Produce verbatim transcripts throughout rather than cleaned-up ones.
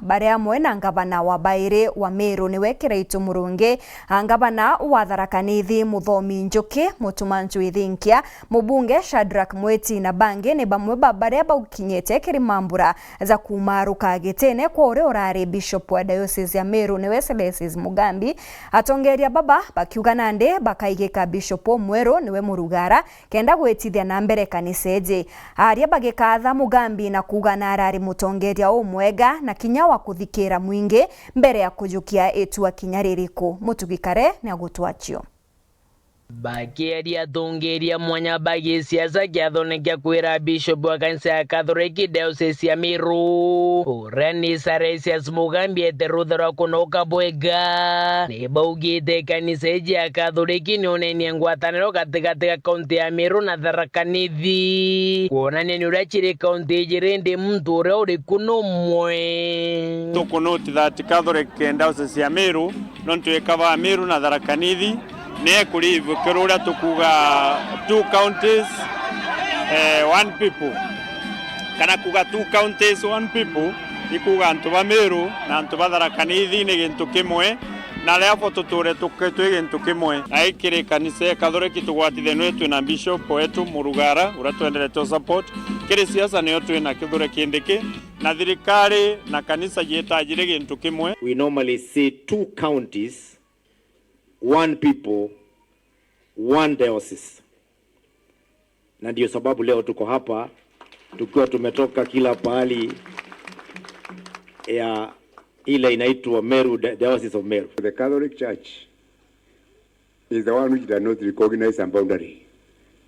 bari amwe na ngavana wa bairi wa Meru niwe Kiraitu Murungi, a ngavana wa Tharaka Nithi Muthomi Njuki, Mutuma Ncwithinkia, mubunge Shadrack Mwiti na bangi ni bamwe ba baria baukinyite kiri mambura ja kumaruka gitine kwa uria urari bishop wa diocese ya Meru niwe Celestis Mugambi. Atongeria baba bakiuga nandi bakaigika bishop umweru niwe Murugara kenda gwitithia na mbere kanisa iji. Aria bagikaatha Mugambi na kuuga na arari mutongeria umwega na kinya wa kuthikira mwingi mbere ya kujukia itua kinya ririku. Mutugi Kare ni agutwachio. Bakiaria atongeria mwanya ba gisiasa kiathone kia kwira bishop wa kanisa ya Catholic diocese ya Meru, uria ni Salesius Mugambi ete rutha rwa kunoka bwega, ni baugite kanisa iji ya Catholic ni unenie ngwataniro gatigati ga kaunti ya Meru na Tharaka Nithi, kwonania ni uria ciri kaunti ijiri ndi muntu uria uriku numwe. Tukunoti that Catholic diocese ya Meru nontu ikavaa Meru na Tharaka Nithi, ni ekurivu kiri uria tukuuga two counties, eh, one people. Kana kuuga two counties, one people, ikuuga antu ba Meru na antu ba Tharaka Nithi ni gintu kimwe, na therefore tuture tuke-, twi gintu kimwe. Na ikiri kanisa ya Kathoreki tugwatithanue twi na bishop wetu Murugara, uria twenderete support. Kiri siasa nio twi na Kithure Kindiki, na thirikari na kanisa jietajire gintu kimwe. We normally say two counties, one people, one diocese. Na ndio sababu leo tuko hapa tukiwa tumetoka kila pahali ya ile inaitwa Meru, Di-, Diocese of Meru. The Catholic Church is the one which does not recognize a boundary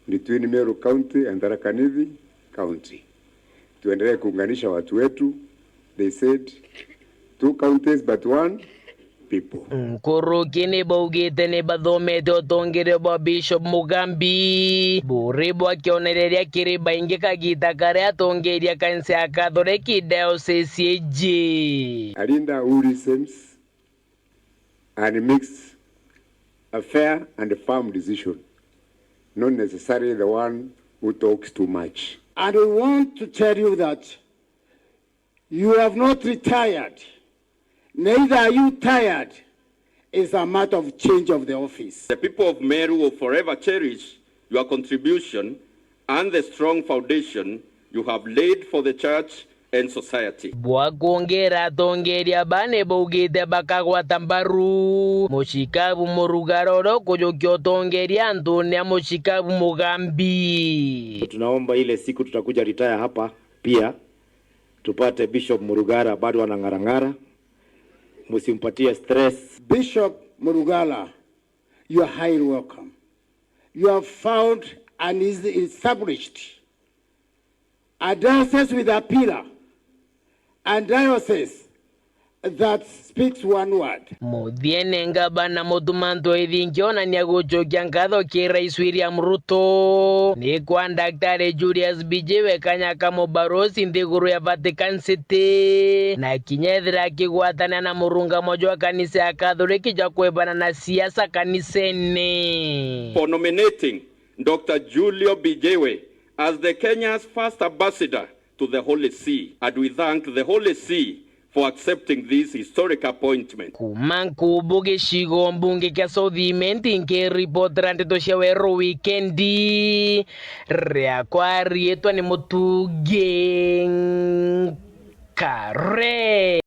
between Meru County and Tharaka Nithi County. Tuendelee kuunganisha watu wetu. They said, "Two counties but one people." Nkuruki ni baugite ni bathomete utongeria bwa Bishop Mugambi buri bwa kionereria kiri baingi kagita karia atongeria kanisa ya Catholic diocese iji. A leader who listens and makes a fair and firm decision, not necessarily the one who talks too much. And we want to tell you that you have not retired, neither are you tired. It's a matter of change of the office. The people of Meru will forever cherish your contribution and the strong foundation you have laid for the church and society. Bwa kwongera, atongeria bane baugite bakagwata mbaru mucikabu Murugara uria ukujukia utongeria antune a mucikabu Mugambi. Tunaomba ile siku tutakuja retire hapa pia, tupate Bishop Murugara bado anang'arang'ara. Musimpatie stress. Bishop Murugara, you are highly welcome. You have found and is established a diocese with a pillar, a diocese that speaks one word. Muthiene, ngavana Mutuma Ntwithinkia onania gucokia nkatho ki Rais William Ruto ni kwa Daktari Julius Mbijiwe kanya ka mubarosi nthiguru ya Vatican City, na kinya ethira akigwatania na murungamo jwa kanisa ya Katholiki jwa kwebana na siasa kanisene. For nominating Doctor Julio Mbijiwe as the Kenya's first ambassador to the Holy See, and we thank the Holy See for accepting this historic appointment. Kuuma Nkubu gicigo mbunge kia South Imenti, nkiripotera ndeto cia Weru Wikendi, riakwa riitwa ni Mutugi Nkare.